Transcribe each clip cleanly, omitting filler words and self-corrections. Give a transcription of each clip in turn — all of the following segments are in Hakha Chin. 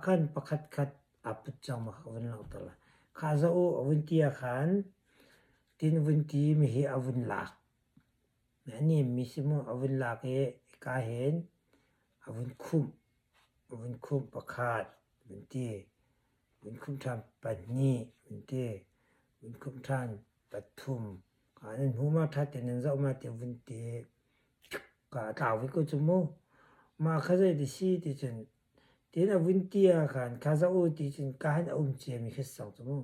khan pakhat khat aa put cang ma kha ka vun langhter lai. Kha zoh u a vun ti ah khan tin vun ti mi hi a vun lak. A nemmi si mu a vun lak i hika hin a vun khumh. A vun khumh pakhat vun ti. Vun khumh ṭhan pahnih vun ti. Vun khumh ṭhan pathum. Nan hmu ma ṭha tein nan zoh ma ti vun ti. Ka tlau ve ko cu mu. Mah kha zei ti si ti cun tin a vun ti ah khan kha zoh u ti cun ka hin a um ciami khi si cang cu mu.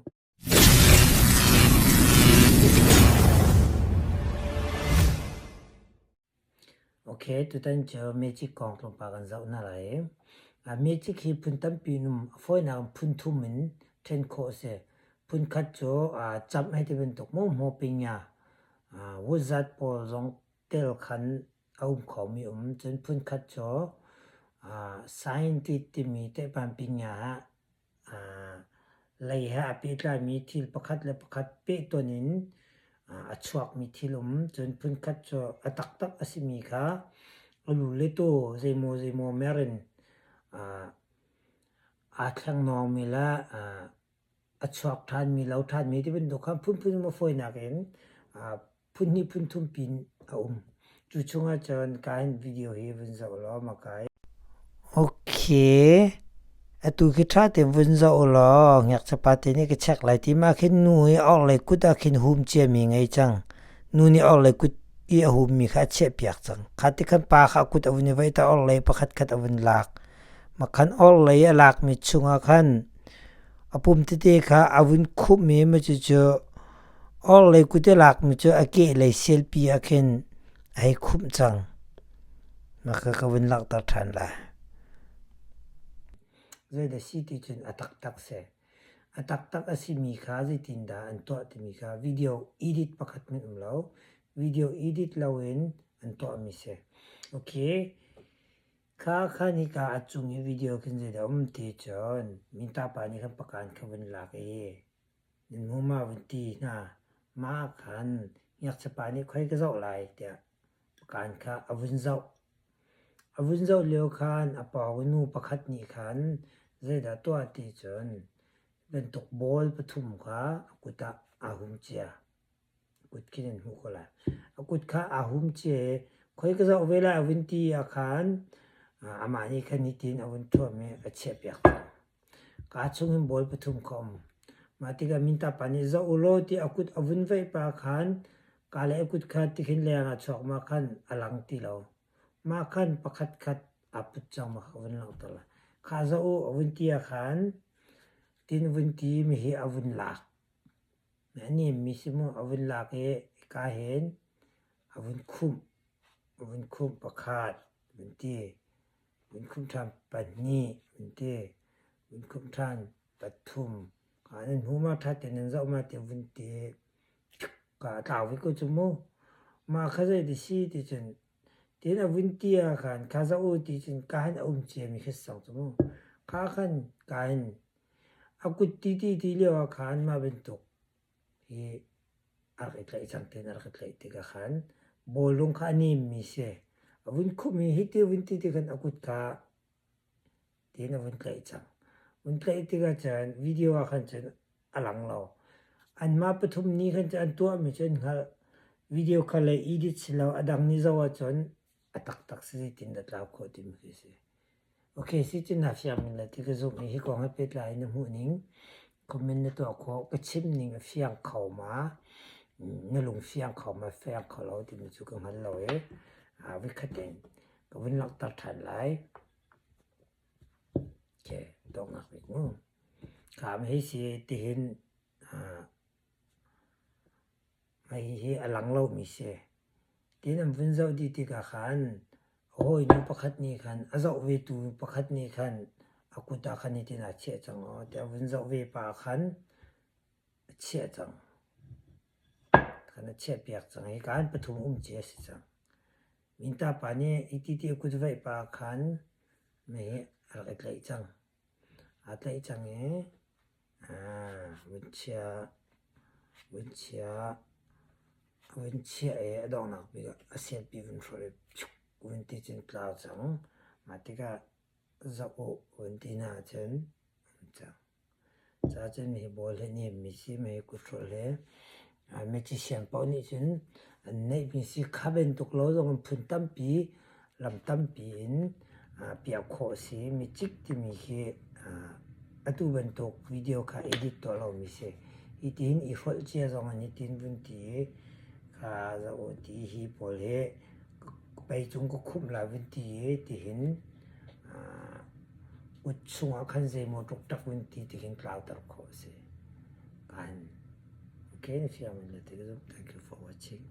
Ok, tutan cu magic kong tlawmpal kan zoh hna lai. Magic hi phun tampi in um. A fawinak in phun thum in ṭhen khawh a si. Phun khat cu camh hei ti bantuk maw hmawpinya, wizard pawl zong tel khan a um khomi um. Cun phun khat cu scientist timi tehpan pinya ah lei he aa pehtlaimi thil pakhat le pakhat pehton in a chuakmi thil um. Cun phunkhat cu a taktak a simi kha a lu le taw zeimaw zeimaw mer in aa thlengmawngmi le a chuak ṭhanmi, lo ṭhanmi ti bantuk kha phunphun um a fawinak in phun hnih phun thum pin a um. Cu chungah cun kain video hi vun zoh law makai. Okay. Atu khi ṭha tein vun zoh law ngakchapa te nih ka check lai ti ma khin nu hi orhlei kut ah khin hum ciami ngei cang. Nu nih orhlei kut i a hummi kha a chiahpiak cang. Kha ti khan pa kha a kut a vun i vaih ta orhlei pakhat khat a vun lak. Makhan orhlei a lakmi chungah khan a pum tete kha a vun khumh i cucu Orhlei kut i lakmi cu a kehlei selpi ah khin a hei khumh cang. Mah kha ka vun langhter ṭhan lai. Zeidah si ti cun a taktak si. A taktak a simi kha zeitindah an tuah timi kha video edit pakhat hmanh um lo. Video edit loin an tuahmi si. Okay. Kha khan hika a cung i video khin zeidah um ti cun minta pa nih khan pakan kha vun lak i Nan hmu ma vun ti hna. Mah ah khan ngakchiapa nih khoi ka zoh lai tiah pakan kha a vun zoh. A vun zoh lio khan a pawng i nu pakhat nih khan zeidah tuah ti cun bantuk bawl pathum kha a kut ah aa hum cia. A kut khin an hmuh ko lai. A kut kha aa hum cia i khoi ka zoh ve lai a vun ti ah khan amah nih khan hitin a vun thuam i a chiahpiak cang. Kaa chungin bawi pathum kha um. Mah tikah mintapa nih zoh u law ti a kut a vun veih pa khan kaa le a kut kha tikhin leng ah chuak ma khan a lang ti lo. Mah khan pakhat khat aa put cang ma kha a vun langhter lai. Kha zoh u a vun ti ah khan tin vun ti mi hi a vun lak. A nemmi si mu a vun lak i ka hin a vun khumh. A vun khumh pakhat vun ti. Vun khumh ṭhan pahnih an ti. Vun khumh ṭhan pathum. Nan hmu ma ṭha tein nan zoh ma ti vun ti. Ka tlau ve ko cu mu. Mah kha zei ti si ti cun tin a vun ti ah khan kha zoh u ti cun ka hin a um ciami khi si cang cu mu. Kha khan ka hin a kut ti ti ti lio ah khan mah bantuk hi a rak i tlaih cang tein a rak i tlaih tikah khan bawlung kha a nemmi si. A vun khumh i hiti a vun ti ti khan a kut kha tiin a vun tlaih cang. Vun tlaih tikah cun video ah khan cun a lang lo. Anmah pathum nih khan cun an tuahmi cu an hngalh. Video kha le edit si lo a dang nih zoh ahcun a taktak si zeitin dah tlau khawh timi khi si. Ok, si cu na fiang min le ti ka zumh i hi kong he pehtlai in na hmuh ning comment na tuah khawh. Ka chim ning a fiang kho ma, na lung fiang kho ma, fiang kho lo timi cu ka hngal lo i vikhat in ka vun langhter ṭhan lai. Ok, donghnak bik mu. Kam hi si tihin hihi a lang lomi si. Tin an vun zoh dih tikah khan a hawinu pakhat nih khan a zoh vetu pakhat nih khan a kut ah khan hitin aa chiah cang aw tiah a vun zoh ve pa khan a chiah cang. Khan a chiahpiak cang. Hika hin pathum um cia a si cang. Minta pa nih hiti ti a kut vaih pa khan mei a rak i tlaih cang. Aa tlaih cang i vun chiah, vun chiah, vun chiah i a donghnak bik ah a selpi vun hrawlh i vun ti cun tlau cang. Mah tikah. Zoh u vun ti hna ahcun um cang. Cacun hi bawl hi nemmi si, mei kuthrolh he magician paoh nih cun an neihmi si. Kha bantuk lo zong in phun tampi, lam tampi in piah khawh a si. Micik timi khi atu bantuk video kha edit tuah lomi si. Hitin i hrolh cia zong in hitin vun ti i kha zoh u ti hi pawl hi pei cung ka khumh lai vun ti i tihin Kut chungah khan zeimaw ṭukṭak vun ti ti khin tlauter khawh a si. Kan okay na fiang in na ti ka zumh. Thank you for watching.